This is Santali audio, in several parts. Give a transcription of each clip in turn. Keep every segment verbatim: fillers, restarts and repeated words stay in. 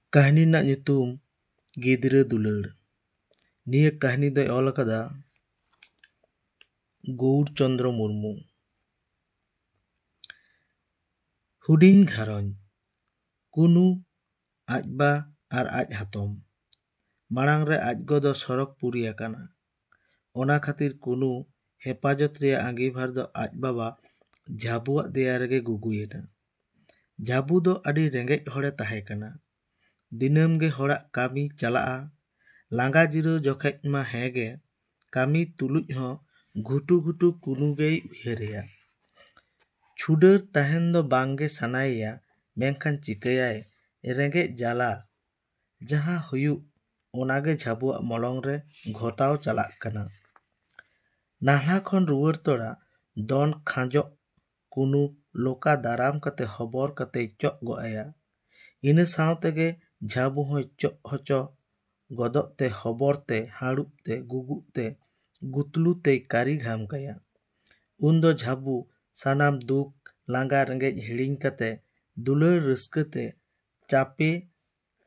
ᱠᱟᱹᱦᱱᱤ ᱨᱮᱱᱟᱜ ᱧᱩᱛᱩᱢ ᱜᱤᱫᱽᱨᱟᱹ ᱫᱩᱞᱟᱹᱲ᱾ ᱱᱤᱭᱟᱹ ᱠᱟᱹᱦᱱᱤ ᱫᱚᱭ ᱚᱞ ᱟᱠᱟᱫᱟ ᱜᱳᱣᱩᱨ ᱪᱚᱸᱫᱽᱨᱚ ᱢᱩᱨᱢᱩ᱾ ᱦᱩᱰᱤᱧ ᱜᱷᱟᱨᱚᱸᱡᱽ᱾ ᱠᱩᱱᱩ, ᱟᱡ ᱵᱟ ᱟᱨ ᱟᱡ ᱦᱟᱛᱚᱢ᱾ ᱢᱟᱲᱟᱝ ᱨᱮ ᱟᱡ ᱜᱚ ᱫᱚ ᱥᱚᱨᱚᱜᱽ ᱯᱩᱨᱤ ᱟᱠᱟᱱᱟ᱾ ᱚᱱᱟ ᱠᱷᱟᱹᱛᱤᱨ ᱠᱩᱱᱩ ᱦᱮᱯᱟᱡᱚᱛ ᱨᱮᱭᱟᱜ ᱟᱸᱜᱤᱵᱷᱟᱨ ᱫᱚ ᱟᱡ ᱵᱟᱵᱟ ᱡᱷᱟᱵᱩᱣᱟᱜ ᱫᱮᱭᱟ ᱨᱮᱜᱮ ᱜᱩᱜᱩᱭᱮᱱᱟ᱾ ᱡᱷᱟᱵᱩ ᱫᱚ ᱟᱹᱰᱤ ᱨᱮᱸᱜᱮᱡ ᱦᱚᱲᱮ ᱛᱟᱦᱮᱸ ᱠᱟᱱᱟ᱾ ᱫᱤᱱᱟᱹᱢ ᱜᱮ ᱦᱚᱲᱟᱜ ᱠᱟᱹᱢᱤ ᱪᱟᱞᱟᱜᱼᱟ᱾ ᱞᱟᱸᱜᱟ ᱡᱤᱨᱟᱹᱣ ᱡᱚᱠᱷᱮᱡ ᱢᱟ ᱦᱮᱸ ᱜᱮ, ᱠᱟᱹᱢᱤ ᱛᱩᱞᱩᱡ ᱦᱚᱸ ᱜᱷᱩᱴᱩ ᱜᱷᱩᱴᱩ ᱠᱩᱱᱩ ᱜᱮᱭ ᱩᱭᱦᱟᱹᱨᱮᱭᱟ᱾ ᱪᱷᱩᱰᱟᱹᱨ ᱛᱟᱦᱮᱱ ᱫᱚ ᱵᱟᱝ ᱜᱮ ᱥᱟᱱᱟᱭᱮᱭᱟ, ᱢᱮᱱᱠᱷᱟᱱ ᱪᱤᱠᱟᱹᱭᱟᱭ? ᱨᱮᱸᱜᱮᱡ ᱡᱟᱞᱟ᱾ ᱡᱟᱦᱟᱸ ᱦᱩᱭᱩᱜ, ᱚᱱᱟᱜᱮ ᱡᱷᱟᱵᱩᱣᱟᱜ ᱢᱚᱞᱚᱝ ᱨᱮ ᱜᱷᱚᱴᱟᱣ ᱪᱟᱞᱟᱜ ᱠᱟᱱᱟ᱾ ᱱᱟᱞᱦᱟ ᱠᱷᱚᱱ ᱨᱩᱣᱟᱹᱲ ᱛᱚᱨᱟ ᱫᱚᱱ ᱠᱷᱟᱸᱡᱚᱜ ᱠᱩᱱᱩ ᱞᱚᱠᱟ ᱫᱟᱨᱟᱢ ᱠᱟᱛᱮ ᱦᱚᱵᱚᱨ ᱠᱟᱛᱮᱭ ᱪᱚᱜ ᱜᱚᱜ ᱟᱭᱟ᱾ ᱤᱱᱟᱹ ᱥᱟᱶ ᱛᱮᱜᱮ ᱡᱷᱟᱵᱩ ᱦᱚᱸᱭ ᱪᱚᱜ ᱦᱚᱪᱚ ᱜᱚᱫᱚᱜ ᱛᱮ, ᱦᱚᱵᱚᱨ ᱛᱮ, ᱦᱟᱹᱲᱩᱵ ᱛᱮ, ᱜᱩᱜᱩᱜ ᱛᱮ, ᱜᱩᱛᱞᱩ ᱛᱮᱭ ᱠᱟᱹᱨᱤ ᱜᱷᱟᱢ ᱠᱟᱭᱟ᱾ ᱩᱱᱫᱚ ᱡᱷᱟᱵᱩ ᱥᱟᱱᱟᱢ ᱫᱩᱠ, ᱞᱟᱸᱜᱟ, ᱨᱮᱸᱜᱮᱡ ᱦᱤᱲᱤᱧ ᱠᱟᱛᱮ ᱫᱩᱞᱟᱹᱲ ᱨᱟᱹᱥᱠᱟᱹ ᱛᱮ ᱪᱟᱯᱮ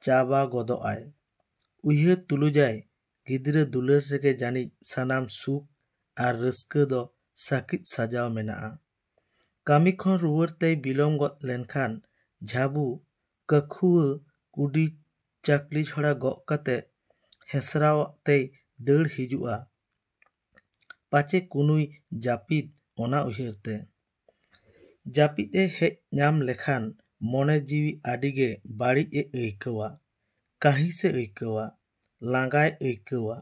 ᱪᱟᱵᱟ ᱜᱚᱫᱚᱜ ᱟᱭ᱾ ᱩᱭᱦᱟᱹᱨ ᱛᱩᱞᱩᱡᱟᱭ, ᱜᱤᱫᱽᱨᱟᱹ ᱫᱩᱞᱟᱹᱲ ᱨᱮᱜᱮ ᱡᱟᱹᱱᱤᱡ ᱥᱟᱱᱟᱢ ᱥᱩᱠ ᱟᱨ ᱨᱟᱹᱥᱠᱟᱹ ᱫᱚ ᱥᱟᱹᱠᱤᱡ ᱥᱟᱡᱟᱣ ᱢᱮᱱᱟᱜᱼᱟ᱾ ᱠᱟᱹᱢᱤ ᱠᱷᱚᱱ ᱨᱩᱣᱟᱹᱲ ᱛᱮᱭ ᱵᱤᱞᱚᱢ ᱜᱚᱫ ᱞᱮᱱᱠᱷᱟᱱ ᱡᱷᱟᱵᱩ ᱠᱟᱹᱠᱷᱩᱣᱟᱹ ᱠᱩᱰᱤ ᱪᱟᱹᱠᱞᱤ ᱡᱷᱚᱲᱟ ᱜᱚᱜ ᱠᱟᱛᱮ ᱦᱮᱸᱥᱨᱟᱣᱟᱜ ᱛᱮᱭ ᱫᱟᱹᱲ ᱦᱤᱡᱩᱜᱼᱟ᱾ ᱯᱟᱪᱮ ᱠᱩᱱᱩᱭ ᱡᱟᱹᱯᱤᱫ, ᱚᱱᱟ ᱩᱭᱦᱟᱹᱨ ᱛᱮ᱾ ᱡᱟᱹᱯᱤᱫ ᱮ ᱦᱮᱡ ᱧᱟᱢ ᱞᱮᱠᱷᱟᱱ ᱢᱚᱱᱮ ᱡᱤᱣᱤ ᱟᱹᱰᱤ ᱜᱮ ᱵᱟᱹᱲᱤᱡ ᱮ ᱟᱹᱭᱠᱟᱹᱣᱟ, ᱠᱟᱹᱦᱤᱥ ᱮ ᱟᱹᱭᱠᱟᱹᱣᱟ, ᱞᱟᱸᱜᱟᱭ ᱟᱹᱭᱠᱟᱹᱣᱟ᱾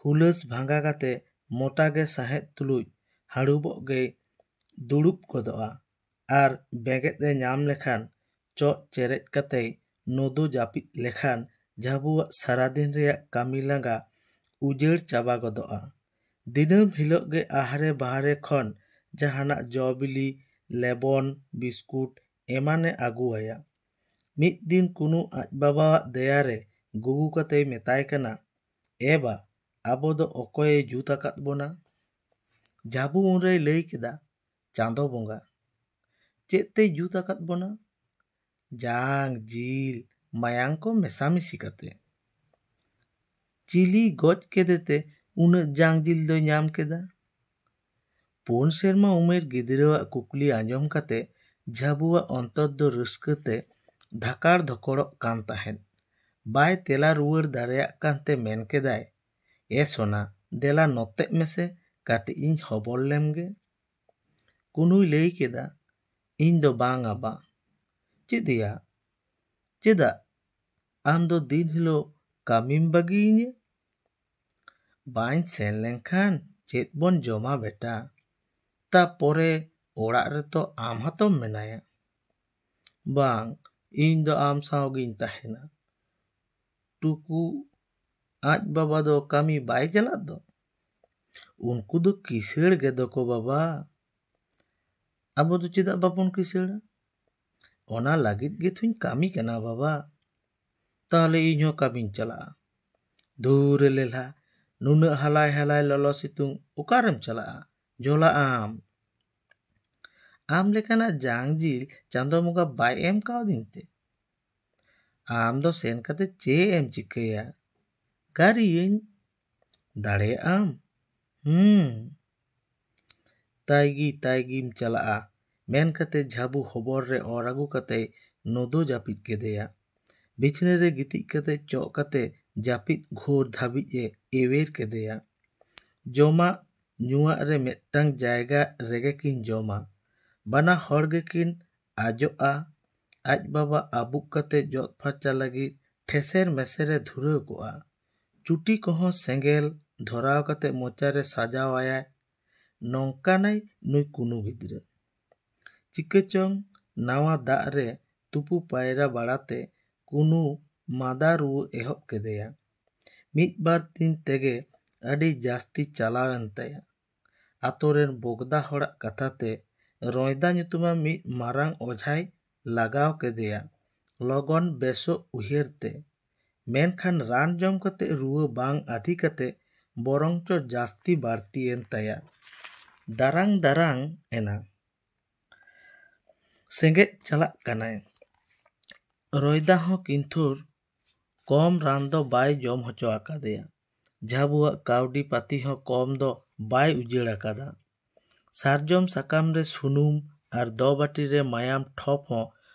ᱦᱩᱞᱟᱹᱥ ᱵᱷᱟᱸᱜᱟ ᱠᱟᱛᱮ ᱢᱚᱴᱟ ᱜᱮ ᱥᱟᱦᱮᱫ ᱛᱩᱞᱩᱡ ᱦᱟᱹᱲᱩᱵᱚᱜ ᱜᱮᱭ ᱫᱩᱲᱩᱵ ᱜᱚᱫᱚᱜᱼᱟ᱾ ᱟᱨ ᱵᱮᱸᱜᱮᱫ ᱮ ᱧᱟᱢ ᱞᱮᱠᱷᱟᱱ ᱪᱚᱜ ᱪᱮᱨᱮᱡ ᱠᱟᱛᱮᱭ ᱱᱚᱫᱚ ᱡᱟᱹᱯᱤᱫ ᱞᱮᱠᱷᱟᱱ ᱡᱷᱟᱵᱩᱣᱟᱜ ᱥᱟᱨᱟᱫᱤᱱ ᱨᱮᱭᱟᱜ ᱠᱟᱹᱢᱤ ᱞᱟᱸᱜᱟ ᱩᱡᱟᱹᱲ ᱪᱟᱵᱟ ᱜᱚᱫᱚᱜᱼᱟ᱾ ᱫᱤᱱᱟᱹᱢ ᱦᱤᱞᱳᱜ ᱜᱮ ᱟᱦᱨᱮ ᱵᱟᱦᱨᱮ ᱠᱷᱚᱱ ᱡᱟᱦᱟᱱᱟᱜ ᱡᱚ ᱵᱤᱞᱤ, ᱞᱮᱵᱚᱱ, ᱵᱤᱥᱠᱩᱴ ᱮᱢᱟᱱᱮ ᱟᱹᱜᱩᱣᱟᱭᱟ᱾ ᱢᱤᱫ ᱫᱤᱱ ᱠᱩᱱᱩ ᱟᱡ ᱵᱟᱵᱟᱣᱟᱜ ᱫᱮᱭᱟ ᱨᱮ ᱜᱩᱜᱩ ᱠᱟᱛᱮᱭ ᱢᱮᱛᱟᱭ ᱠᱟᱱᱟ, "ᱮ ᱵᱟ, ᱟᱵᱚ ᱫᱚ ᱚᱠᱚᱭᱮ ᱡᱩᱛ ᱟᱠᱟᱫ ᱵᱚᱱᱟ?" ᱡᱷᱟᱵᱩ ᱩᱱᱨᱮᱭ ᱞᱟᱹᱭ ᱠᱮᱫᱟ, "ᱪᱟᱸᱫᱚ ᱵᱚᱸᱜᱟ᱾ ᱪᱮᱫ ᱛᱮᱭ ᱡᱩᱛ ᱟᱠᱟᱫ ᱵᱚᱱᱟ? ᱡᱟᱝ, ᱡᱤᱞ, ᱢᱟᱭᱟᱝ ᱠᱚ ᱢᱮᱥᱟᱢᱤᱥᱤ ᱠᱟᱛᱮ᱾ ᱪᱤᱞᱤ ᱜᱚᱡ ᱠᱮᱫᱮᱛᱮ ᱩᱱᱟᱹᱜ ᱡᱟᱝ ᱡᱤᱞ ᱫᱚᱭ ᱧᱟᱢ ᱠᱮᱫᱟ? ᱯᱩᱱ ᱥᱮᱨᱢᱟ ᱩᱢᱮᱨ ᱜᱤᱫᱽᱨᱟᱹᱣᱟᱜ ᱠᱩᱠᱞᱤ ᱟᱸᱡᱚᱢ ᱠᱟᱛᱮ ᱡᱷᱟᱹᱵᱩᱣᱟᱜ ᱚᱱᱛᱚᱨ ᱫᱚ ᱨᱟᱹᱥᱠᱟᱹ ᱛᱮ ᱫᱷᱟᱠᱟᱲ ᱫᱷᱚᱠᱚᱲᱚᱜ ᱠᱟᱱ ᱛᱟᱦᱮᱸᱫ᱾ ᱵᱟᱭ ᱛᱮᱞᱟ ᱨᱩᱣᱟᱹᱲ ᱫᱟᱲᱮᱭᱟᱜ ᱠᱟᱱᱛᱮ ᱢᱮᱱ ᱠᱮᱫᱟᱭ, "ᱮ ᱥᱚᱱᱟ, ᱫᱮᱞᱟ ᱱᱚᱛᱮᱜ ᱢᱮᱥᱮ, ᱠᱟᱹᱴᱤᱡ ᱤᱧ ᱦᱚᱵᱚᱨ ᱞᱮᱢ ᱜᱮ᱾" ᱠᱩᱱᱩᱭ ᱞᱟᱹᱭ ᱠᱮᱫᱟ, "ᱤᱧ ᱫᱚ ᱵᱟᱝ ᱟ ᱵᱟ᱾" "ᱪᱮᱫ ᱭᱟ? ᱪᱮᱫᱟᱜ? ᱟᱢ ᱫᱚ ᱫᱤᱱ ᱦᱤᱞᱳᱜ ᱠᱟᱹᱢᱤᱢ ᱵᱟᱹᱜᱤᱭᱤᱧᱟ?" "ᱵᱟᱹᱧ ᱥᱮᱱ ᱞᱮᱱᱠᱷᱟᱱ ᱪᱮᱫ ᱵᱚᱱ ᱡᱚᱢᱟ ᱵᱮᱴᱟ? ᱛᱟᱯᱚᱨᱮ ᱚᱲᱟᱜ ᱨᱮᱛᱚ ᱟᱢ ᱦᱚᱸᱛᱚᱢ ᱢᱮᱱᱟᱭᱟ᱾" "ᱵᱟᱝ, ᱤᱧ ᱫᱚ ᱟᱢ ᱥᱟᱶ ᱜᱤᱧ ᱛᱟᱦᱮᱱᱟ᱾" "ᱴᱩᱠᱩ ᱟᱡ ᱵᱟᱵᱟ ᱫᱚ ᱠᱟᱹᱢᱤ ᱵᱟᱭ ᱪᱟᱞᱟᱜ ᱫᱚ?" "ᱩᱱᱠᱩ ᱫᱚ ᱠᱤᱥᱟᱹᱲ ᱜᱮ ᱫᱚᱠᱚ ᱵᱟᱵᱟ᱾ ᱟᱵᱚ ᱫᱚ ᱪᱮᱫᱟᱜ ᱵᱟᱵᱚᱱ ᱠᱤᱥᱟᱹᱲᱟ? ᱚᱱᱟ ᱞᱟᱹᱜᱤᱫ ᱜᱮᱛᱚᱧ ᱠᱟᱹᱢᱤ ᱠᱟᱱᱟ ᱵᱟᱵᱟ᱾" "ᱛᱟᱦᱞᱮ ᱤᱧ ᱦᱚᱸ ᱠᱟᱹᱢᱤᱧ ᱪᱟᱞᱟᱜᱼᱟ᱾" "ᱫᱷᱩᱨᱮ ᱞᱮᱞᱦᱟ, ᱱᱩᱱᱟᱹᱜ ᱦᱟᱞᱟᱭ ᱦᱟᱞᱟᱭ ᱞᱚᱞᱚ ᱥᱤᱛᱩᱝ ᱚᱠᱟᱨᱮᱢ ᱪᱟᱞᱟᱜᱼᱟ? ᱡᱷᱚᱞᱟᱜ ᱟᱢ᱾ ᱟᱢ ᱞᱮᱠᱟᱱᱟᱜ ᱡᱟᱝ ᱡᱤᱞ ᱪᱟᱸᱫᱚ ᱵᱚᱸᱜᱟ ᱵᱟᱭ ᱮᱢ ᱠᱟᱣᱫᱤᱧ ᱛᱮ?" "ᱟᱢ ᱫᱚ ᱥᱮᱱ ᱠᱟᱛᱮ ᱪᱮᱫ ᱮᱢ ᱪᱤᱠᱟᱹᱭᱟ?" "ᱜᱟᱹᱨᱤᱭᱟᱹᱧ᱾" "ᱫᱟᱲᱮᱭᱟᱜ ᱟᱢ?" "ᱦᱩᱸ᱾" "ᱛᱟᱭᱜᱤ ᱛᱟᱭᱜᱤᱢ ᱪᱟᱞᱟᱜᱼᱟ," ᱢᱮᱱ ᱠᱟᱛᱮ ᱡᱷᱟᱵᱩ ᱦᱚᱵᱚᱨ ᱨᱮ ᱚᱨ ᱟᱹᱜᱩ ᱠᱟᱛᱮ ᱱᱚᱫᱚ ᱡᱟᱹᱯᱤᱫ ᱠᱮᱫᱮᱭᱟ᱾ ᱵᱤᱪᱷᱱᱟᱹ ᱨᱮ ᱜᱤᱛᱤᱡ ᱠᱟᱛᱮ ᱪᱚᱜ ᱠᱟᱛᱮ ᱡᱟᱹᱯᱤᱫ ᱜᱷᱳᱨ ᱫᱷᱟᱹᱵᱤᱡ ᱮ ᱮᱣᱮᱨ ᱠᱮᱫᱮᱭᱟ᱾ ᱡᱚᱢᱟᱜ ᱧᱩᱣᱟᱜ ᱨᱮ ᱢᱤᱫᱴᱟᱝ ᱡᱟᱭᱜᱟ ᱨᱮᱜᱮ ᱠᱤᱱ ᱡᱚᱢᱟ᱾ ᱵᱟᱱᱟ ᱦᱚᱲ ᱜᱮᱠᱤᱱ ᱟᱡᱚᱜᱼᱟ᱾ ᱟᱡ ᱵᱟᱵᱟ ᱟᱹᱵᱩᱜ ᱠᱟᱛᱮ ᱡᱚᱜ ᱯᱷᱟᱨᱪᱟ ᱞᱟᱹᱜᱤᱫ ᱴᱷᱮᱥᱮᱨ ᱢᱮᱥᱮᱨ ᱮ ᱫᱷᱩᱨᱟᱹᱣ ᱠᱚᱜᱼᱟ᱾ ᱪᱩᱴᱤ ᱠᱚᱦᱚᱸ ᱥᱮᱸᱜᱮᱞ ᱫᱷᱚᱨᱟᱣ ᱠᱟᱛᱮ ᱢᱚᱪᱟᱨᱮ ᱥᱟᱡᱟᱣ ᱟᱭᱟᱭ᱾ ᱱᱚᱝᱠᱟᱱᱟᱭ ᱱᱩᱭ ᱠᱩᱱᱩ ᱜᱤᱫᱽᱨᱟᱹ᱾ ᱪᱤᱠᱟᱹ ᱪᱚᱝ ᱱᱟᱣᱟ ᱫᱟᱜ ᱨᱮ ᱛᱩᱯᱩ ᱯᱟᱭᱨᱟ ᱵᱟᱲᱟᱛᱮ ᱠᱩᱱᱩ ᱢᱟᱫᱟ ᱨᱩᱣᱟᱹ ᱮᱦᱚᱵ ᱠᱮᱫᱮᱭᱟ᱾ ᱢᱤᱫ ᱵᱟᱨ ᱫᱤᱱ ᱛᱮᱜᱮ ᱟᱹᱰᱤ ᱡᱟᱹᱥᱛᱤ ᱪᱟᱞᱟᱣᱮᱱ ᱛᱟᱭᱟ᱾ ᱟᱛᱳ ᱨᱮᱱ ᱵᱚᱜᱫᱟ ᱦᱚᱲᱟᱜ ᱠᱟᱛᱷᱟ ᱛᱮ ᱨᱚᱭᱫᱟ ᱧᱩᱛᱩᱢᱟᱱ ᱢᱤᱫ ᱢᱟᱨᱟᱝ ᱚᱡᱷᱟᱭ ᱞᱟᱜᱟᱣ ᱠᱮᱫᱮᱭᱟ ᱞᱚᱜᱚᱱ ᱵᱮᱥᱚᱜ ᱩᱭᱦᱟᱹᱨ ᱛᱮ᱾ ᱢᱮᱱᱠᱷᱟᱱ ᱨᱟᱱ ᱡᱚᱢ ᱠᱟᱛᱮ ᱨᱩᱣᱟᱹ ᱵᱟᱝ ᱟᱹᱫᱷᱤ ᱠᱟᱛᱮ ᱵᱚᱨᱚᱝ ᱪᱚ ᱡᱟᱹᱥᱛᱤ ᱵᱟᱹᱲᱛᱤᱭᱮᱱ ᱛᱟᱭᱟ᱾ ᱫᱟᱨᱟᱝ ᱫᱟᱨᱟᱝ ᱮᱱᱟ᱾ ᱥᱮᱸᱜᱮᱫ ᱪᱟᱞᱟᱜ ᱠᱟᱱᱟᱭ᱾ ᱨᱚᱭᱫᱟ ᱦᱚᱸ ᱠᱤᱱᱛᱷᱩᱨ ᱠᱚᱢ ᱨᱟᱱ ᱫᱚ ᱵᱟᱭ ᱡᱚᱢ ᱦᱚᱪᱚ ᱟᱠᱟᱫᱮᱭᱟ᱾ ᱡᱷᱟᱵᱩᱣᱟᱜ ᱠᱟᱹᱣᱰᱤ ᱯᱟᱹᱛᱤ ᱦᱚᱸ ᱠᱚᱢ ᱫᱚ ᱵᱟᱭ ᱩᱡᱟᱹᱲ ᱟᱠᱟᱫᱟ᱾ ᱥᱟᱨᱡᱚᱢ ᱥᱟᱠᱟᱢ ᱨᱮ ᱥᱩᱱᱩᱢ ᱟᱨ ᱫᱚ ᱵᱟᱹᱴᱤ ᱨᱮ ᱢᱟᱭᱟᱢ ᱴᱷᱚᱯ ᱦᱚᱸ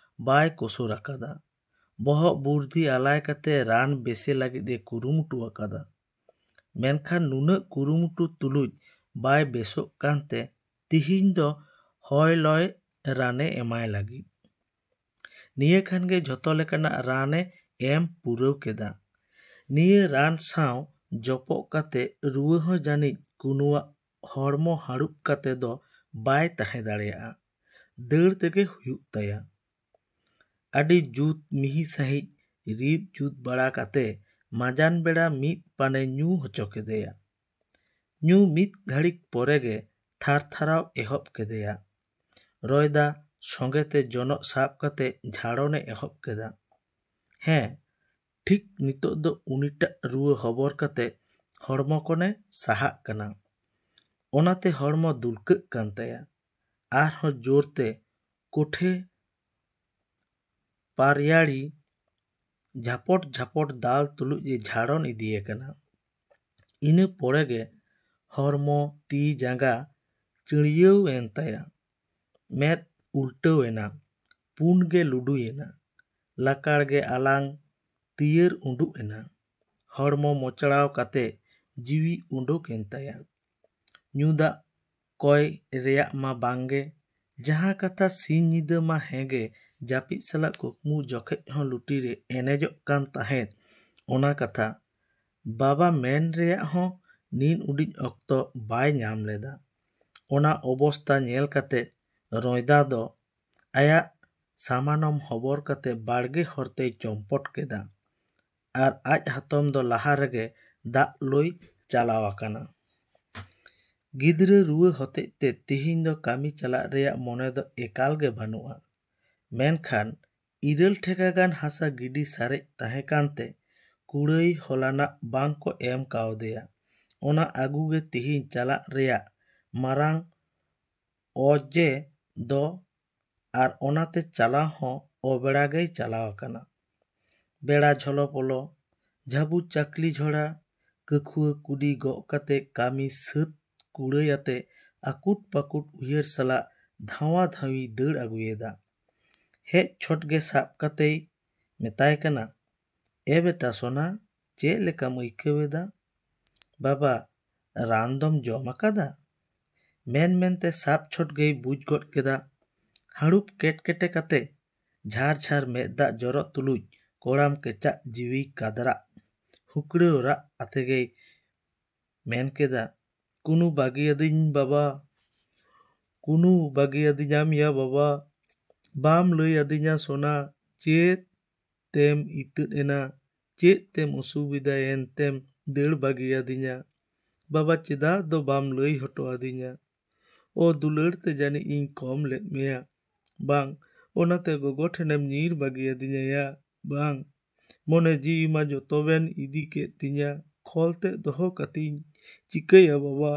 ᱵᱟᱭ ᱠᱩᱥᱩᱨ ᱟᱠᱟᱫᱟ᱾ ᱵᱚᱦᱚᱜ ᱵᱩᱨᱫᱷᱤ ᱟᱞᱟᱭ ᱠᱟᱛᱮ ᱨᱟᱱ ᱵᱮᱥᱮ ᱞᱟᱹᱜᱤᱫ ᱮ ᱠᱩᱨᱩᱢᱩᱴᱩ ᱟᱠᱟᱫᱟ᱾ ᱢᱮᱱᱠᱷᱟᱱ ᱱᱩᱱᱟᱹᱜ ᱠᱩᱨᱩᱢᱩᱴᱩ ᱛᱩᱞᱩᱡ ᱵᱟᱭ ᱵᱮᱥᱚᱜ ᱠᱟᱱᱛᱮ ᱛᱤᱦᱤᱧ ᱫᱚ ᱦᱚᱭ ᱞᱚᱭ ᱨᱟᱱᱮ ᱮᱢᱟᱭ ᱞᱟᱹᱜᱤᱫ᱾ ᱱᱤᱭᱟᱹ ᱠᱷᱟᱱ ᱜᱮ ᱡᱷᱚᱛᱚ ᱞᱮᱠᱟᱱᱟᱜ ᱨᱟᱱᱮ ᱮᱢ ᱯᱩᱨᱟᱹᱣ ᱠᱮᱫᱟ᱾ ᱱᱤᱭᱟᱹ ᱨᱟᱱ ᱥᱟᱶ ᱡᱚᱯᱚᱜ ᱠᱟᱛᱮ ᱨᱩᱣᱟᱹ ᱦᱚᱸ ᱡᱟᱹᱱᱤᱡ ᱠᱩᱱᱩᱣᱟᱜ ᱦᱚᱲᱢᱚ ᱦᱟᱹᱲᱩᱵ ᱠᱟᱛᱮ ᱫᱚ ᱵᱟᱭ ᱛᱟᱦᱮᱸ ᱫᱟᱲᱮᱭᱟᱜᱼᱟ᱾ ᱫᱟᱹᱲ ᱛᱮᱜᱮ ᱦᱩᱭᱩᱜ ᱛᱟᱭᱟ᱾ ᱟᱹᱰᱤ ᱡᱩᱛ ᱢᱤᱦᱤ ᱥᱟᱺᱦᱤᱡ ᱨᱤᱫ ᱡᱩᱛ ᱵᱟᱲᱟ ᱠᱟᱛᱮ ᱢᱟᱡᱟᱱ ᱵᱮᱲᱟ ᱢᱤᱫ ᱯᱟᱱᱮ ᱧᱩ ᱦᱚᱪᱚ ᱠᱮᱫᱮᱭᱟ᱾ ᱧᱩ ᱢᱤᱫ ᱜᱷᱟᱹᱲᱤᱠ ᱯᱚᱨᱮ ᱜᱮ ᱛᱷᱟᱨ ᱛᱷᱟᱨᱟᱣ ᱮᱦᱚᱵ ᱠᱮᱫᱮᱭᱟ᱾ ᱨᱚᱭᱫᱟ ᱥᱚᱸᱜᱮ ᱛᱮ ᱡᱚᱱᱚᱜ ᱥᱟᱵ ᱠᱟᱛᱮ ᱡᱷᱟᱲᱚᱱᱮ ᱮᱦᱚᱵ ᱠᱮᱫᱟ᱾ ᱦᱮᱸ, ᱴᱷᱤᱠ ᱱᱤᱛᱚᱜ ᱫᱚ ᱩᱱᱤᱴᱟᱜ ᱨᱩᱣᱟᱹ ᱦᱚᱵᱚᱨ ᱠᱟᱛᱮ ᱦᱚᱲᱢᱚ ᱠᱚᱱᱮ ᱥᱟᱦᱟᱜ ᱠᱟᱱᱟ᱾ ᱚᱱᱟᱛᱮ ᱦᱚᱲᱢᱚ ᱫᱩᱞᱠᱟᱹᱜ ᱠᱟᱱ ᱛᱟᱭᱟ᱾ ᱟᱨᱦᱚᱸ ᱡᱳᱨ ᱛᱮ ᱠᱳᱴᱷᱮ ᱯᱟᱨᱭᱟᱲᱤ ᱡᱷᱟᱯᱚᱴ ᱡᱷᱟᱯᱚᱴ ᱫᱟᱞ ᱛᱩᱞᱩᱡ ᱮ ᱡᱷᱟᱲᱚᱱ ᱤᱫᱤᱭᱮ ᱠᱟᱱᱟ᱾ ᱤᱱᱟᱹ ᱯᱚᱨᱮ ᱜᱮ ᱦᱚᱲᱢᱚ, ᱛᱤ, ᱡᱟᱸᱜᱟ ᱪᱤᱲᱭᱟᱹᱣ ᱮᱱ ᱛᱟᱭᱟ᱾ ᱢᱮᱫ ᱩᱞᱴᱟᱹᱣ ᱮᱱᱟ, ᱯᱩᱸᱰ ᱜᱮ ᱞᱩᱰᱩᱭᱮᱱᱟ᱾ ᱞᱟᱠᱟᱲ ᱜᱮ ᱟᱞᱟᱝ ᱛᱤᱭᱟᱹᱨ ᱩᱰᱩᱠ ᱮᱱᱟ᱾ ᱦᱚᱲᱢᱚ ᱢᱚᱪᱲᱟᱣ ᱠᱟᱛᱮ ᱡᱤᱣᱤ ᱩᱰᱩᱠ ᱮᱱ ᱛᱟᱭᱟ᱾ ᱧᱩ ᱫᱟᱜ ᱠᱚᱭ ᱨᱮᱭᱟᱜ ᱢᱟ ᱵᱟᱝᱜᱮ᱾ ᱡᱟᱦᱟᱸ ᱠᱟᱛᱷᱟ ᱥᱤᱧ ᱧᱤᱫᱟᱹ ᱢᱟ ᱦᱮᱸᱜᱮ, ᱡᱟᱹᱯᱤᱫ ᱥᱟᱞᱟᱜ ᱠᱩᱠᱢᱩ ᱡᱚᱠᱷᱮᱡ ᱦᱚᱸ ᱞᱩᱴᱤᱨᱮ ᱮᱱᱮᱡᱚᱜ ᱠᱟᱱ ᱛᱟᱦᱮᱸᱫ, ᱚᱱᱟ ᱠᱟᱛᱷᱟ ᱵᱟᱵᱟ ᱢᱮᱱ ᱨᱮᱭᱟᱜ ᱦᱚᱸ ᱱᱤᱱ ᱩᱰᱤᱡ ᱚᱠᱛᱚ ᱵᱟᱭ ᱧᱟᱢ ᱞᱮᱫᱟ᱾ ᱚᱱᱟ ᱚᱵᱚᱥᱛᱟ ᱧᱮᱞ ᱠᱟᱛᱮ ᱨᱚᱭᱫᱟ ᱫᱚ ᱟᱭᱟᱜ ᱥᱟᱢᱟᱱᱚᱢ ᱦᱚᱵᱚᱨ ᱠᱟᱛᱮ ᱵᱟᱲᱜᱮ ᱦᱚᱨ ᱛᱮᱭ ᱪᱚᱢᱯᱚᱴ ᱠᱮᱫᱟ᱾ ᱟᱨ ᱟᱡ ᱦᱟᱛᱚᱢ ᱫᱚ ᱞᱟᱦᱟ ᱨᱮᱜᱮ ᱫᱟᱜ ᱞᱩᱭ ᱪᱟᱞᱟᱣ ᱟᱠᱟᱱᱟ᱾ ᱜᱤᱫᱽᱨᱟᱹ ᱨᱩᱣᱟᱹ ᱦᱚᱛᱮᱡ ᱛᱮ ᱛᱤᱦᱤᱧ ᱫᱚ ᱠᱟᱹᱢᱤ ᱪᱟᱞᱟᱜ ᱨᱮᱭᱟᱜ ᱢᱚᱱᱮ ᱫᱚ ᱮᱠᱟᱞ ᱜᱮ ᱵᱟᱹᱱᱩᱜᱼᱟ᱾ ᱢᱮᱱᱠᱷᱟᱱ ᱤᱨᱟᱹᱞ ᱴᱷᱮᱠᱟ ᱜᱟᱱ ᱦᱟᱥᱟ ᱜᱤᱰᱤ ᱥᱟᱨᱮᱡ ᱛᱟᱦᱮᱸ ᱠᱟᱱᱛᱮ ᱠᱩᱲᱟᱹᱭ ᱦᱚᱞᱟᱱᱟᱜ ᱵᱟᱝ ᱠᱚ ᱮᱢ ᱠᱟᱣᱫᱮᱭᱟ᱾ ᱚᱱᱟ ᱟᱹᱜᱩ ᱜᱮ ᱛᱤᱦᱤᱧ ᱪᱟᱞᱟᱜ ᱨᱮᱭᱟᱜ ᱢᱟᱨᱟᱝ ᱚᱡᱮ ᱫᱚ, ᱟᱨ ᱚᱱᱟᱛᱮ ᱪᱟᱞᱟᱣ ᱦᱚᱸ ᱚᱵᱮᱲᱟ ᱜᱮᱭ ᱪᱟᱞᱟᱣ ᱟᱠᱟᱱᱟ᱾ ᱵᱮᱲᱟ ᱡᱷᱚᱞᱚ ᱯᱚᱞᱚ, ᱡᱷᱟᱵᱩ ᱪᱟᱠᱞᱤ ᱡᱷᱚᱲᱟ, ᱠᱟᱹᱠᱷᱩᱣᱟᱹ ᱠᱩᱰᱤ ᱜᱚᱜ ᱠᱟᱛᱮ ᱠᱟᱹᱢᱤ ᱥᱟᱹᱛ ᱠᱩᱲᱟᱹᱭ ᱟᱛᱮ ᱟᱠᱩᱴ ᱯᱟᱠᱩᱴ ᱩᱭᱦᱟᱹᱨ ᱥᱟᱞᱟᱜ ᱫᱷᱟᱣᱟ ᱫᱷᱟᱣᱤ ᱫᱟᱹᱲ ᱟᱹᱜᱩᱭᱮᱫᱟ᱾ ᱦᱮᱡ ᱪᱷᱚᱴ ᱜᱮ ᱥᱟᱵ ᱠᱟᱛᱮᱭ ᱢᱮᱛᱟᱭ ᱠᱟᱱᱟ, "ᱮ ᱵᱮᱴᱟ ᱥᱳᱱᱟ, ᱪᱮᱫ ᱞᱮᱠᱟᱢ ᱟᱹᱭᱠᱟᱹᱣ ᱮᱫᱟ? ᱵᱟᱵᱟ, ᱨᱟᱱ ᱫᱚᱢ ᱡᱚᱢ ᱟᱠᱟᱫᱟ?" ᱢᱮᱱ ᱢᱮᱱᱛᱮ ᱥᱟᱵ ᱪᱷᱚᱴ ᱜᱮᱭ ᱵᱩᱡᱽ ᱜᱚᱫ ᱠᱮᱫᱟ᱾ ᱦᱟᱹᱲᱩᱵ ᱠᱮᱴ ᱠᱮᱴᱮ ᱠᱟᱛᱮ ᱡᱷᱟᱨ ᱡᱷᱟᱨ ᱢᱮᱫ ᱫᱟᱜ ᱡᱚᱨᱚᱜ ᱛᱩᱞᱩᱡ ᱠᱚᱲᱟᱢ ᱠᱮᱪᱟᱜ ᱡᱤᱣᱤ ᱠᱟᱫᱽᱨᱟᱜ ᱦᱩᱠᱲᱟᱹᱣ ᱨᱟᱜ ᱟᱛᱮ ᱜᱮᱭ ᱢᱮᱱ ᱠᱮᱫᱟ, "ᱠᱩᱱᱩ ᱵᱟᱹᱜᱤᱭᱟᱹᱫᱤᱧ ᱵᱟᱵᱟ, ᱠᱩᱱᱩ ᱵᱟᱹᱜᱤᱭᱟᱹᱫᱤᱧᱟᱢ ᱭᱟ ᱵᱟᱵᱟ, ᱵᱟᱢ ᱞᱟᱹᱭ ᱟᱹᱫᱤᱧᱟ ᱥᱳᱱᱟ, ᱪᱮᱫ ᱛᱮᱢ ᱤᱛᱟᱹᱫ ᱮᱱᱟ, ᱪᱮᱫ ᱛᱮᱢ ᱚᱥᱩᱵᱤᱫᱷᱟᱭᱮᱱ ᱛᱮᱢ ᱫᱟᱹᱲ ᱵᱟᱹᱜᱤᱭᱟᱹᱫᱤᱧᱟ? ᱵᱟᱵᱟ, ᱪᱮᱫᱟᱜ ᱫᱚ ᱵᱟᱢ ᱞᱟᱹᱭ ᱦᱚᱴᱚ ᱟᱹᱫᱤᱧᱟ? ᱚ ᱫᱩᱞᱟᱹᱲ ᱛᱮ ᱡᱟᱹᱱᱤᱡ ᱤᱧ ᱠᱚᱢ ᱞᱮᱫ ᱢᱮᱭᱟ, ᱵᱟᱝ, ᱚᱱᱟᱛᱮ ᱜᱚᱜᱚ ᱴᱷᱮᱱᱮᱢ ᱧᱤᱨ ᱵᱟᱹᱜᱤᱭᱟᱹᱫᱤᱧᱟ ᱭᱟ, ᱵᱟᱝ? ᱢᱚᱱᱮ ᱡᱤᱣᱤ ᱢᱟ ᱡᱚᱛᱚ ᱵᱮᱱ ᱤᱫᱤ ᱠᱮᱫ ᱛᱤᱧᱟ, ᱠᱷᱚᱞ ᱛᱮᱫ ᱫᱚᱦᱚ ᱠᱟᱛᱤᱧ ᱪᱤᱠᱟᱹᱭᱟ ᱵᱟᱵᱟ?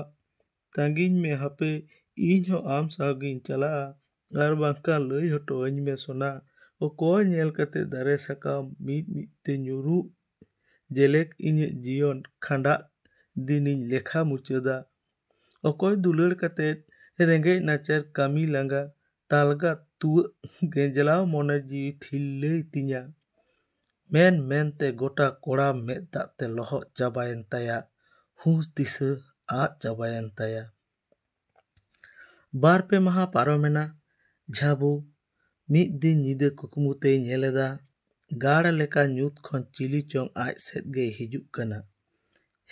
ᱛᱟᱺᱜᱤᱧ ᱢᱮ ᱦᱟᱯᱮ, ᱤᱧ ᱦᱚᱸ ᱟᱢ ᱥᱟᱶ ᱜᱤᱧ ᱪᱟᱞᱟᱜᱼᱟ, ᱟᱨ ᱵᱟᱝᱠᱷᱟᱱ ᱞᱟᱹᱭ ᱦᱚᱴᱚ ᱟᱹᱧ ᱢᱮ ᱥᱳᱱᱟ, ᱚᱠᱚᱭ ᱧᱮᱞ ᱠᱟᱛᱮ ᱫᱟᱨᱮ ᱥᱟᱠᱟᱢ ᱢᱤᱫ ᱢᱤᱫ ᱛᱮ ᱧᱩᱨᱩᱜ ᱡᱮᱞᱮᱠ ᱤᱧᱟᱹᱜ ᱡᱤᱭᱚᱱ ᱠᱷᱟᱸᱰᱟᱜ ᱫᱤᱱᱤᱧ ᱞᱮᱠᱷᱟ ᱢᱩᱪᱟᱹᱫᱟ? ᱚᱠᱚᱭ ᱫᱩᱞᱟᱹᱲ ᱠᱟᱛᱮ ᱨᱮᱸᱜᱮᱡ ᱱᱟᱪᱟᱨ ᱠᱟᱹᱢᱤ ᱞᱟᱸᱜᱟ ᱛᱟᱞᱜᱟ ᱛᱩᱣᱟᱹᱜ ᱜᱮᱸᱡᱞᱟᱣ ᱢᱚᱱᱮ ᱡᱤᱣᱤ ᱛᱷᱤᱨᱞᱟᱹᱭ ᱛᱤᱧᱟ?" ᱢᱮᱱ ᱢᱮᱱᱛᱮ ᱜᱚᱴᱟ ᱠᱚᱲᱟᱢ ᱢᱮᱫ ᱫᱟᱜ ᱛᱮ ᱞᱚᱦᱚᱫ ᱪᱟᱵᱟᱭᱮᱱ ᱛᱟᱭᱟ, ᱦᱩᱸᱥ ᱫᱤᱥᱟᱹ ᱟᱫ ᱪᱟᱵᱟᱭᱮᱱ ᱛᱟᱭᱟ᱾ ᱵᱟᱨ ᱯᱮ ᱢᱟᱦᱟ ᱯᱟᱨᱚᱢᱮᱱᱟ᱾ ᱡᱷᱟᱵᱩ ᱢᱤᱫ ᱫᱤᱱ ᱧᱤᱫᱟᱹ ᱠᱩᱠᱢᱩ ᱛᱮᱭ ᱧᱮᱞ ᱮᱫᱟ, ᱜᱟᱲ ᱞᱮᱠᱟ ᱧᱩᱛ ᱠᱷᱚᱱ ᱪᱤᱞᱤ ᱪᱚᱝ ᱟᱡ ᱥᱮᱫ ᱜᱮᱭ ᱦᱤᱡᱩᱜ ᱠᱟᱱᱟ᱾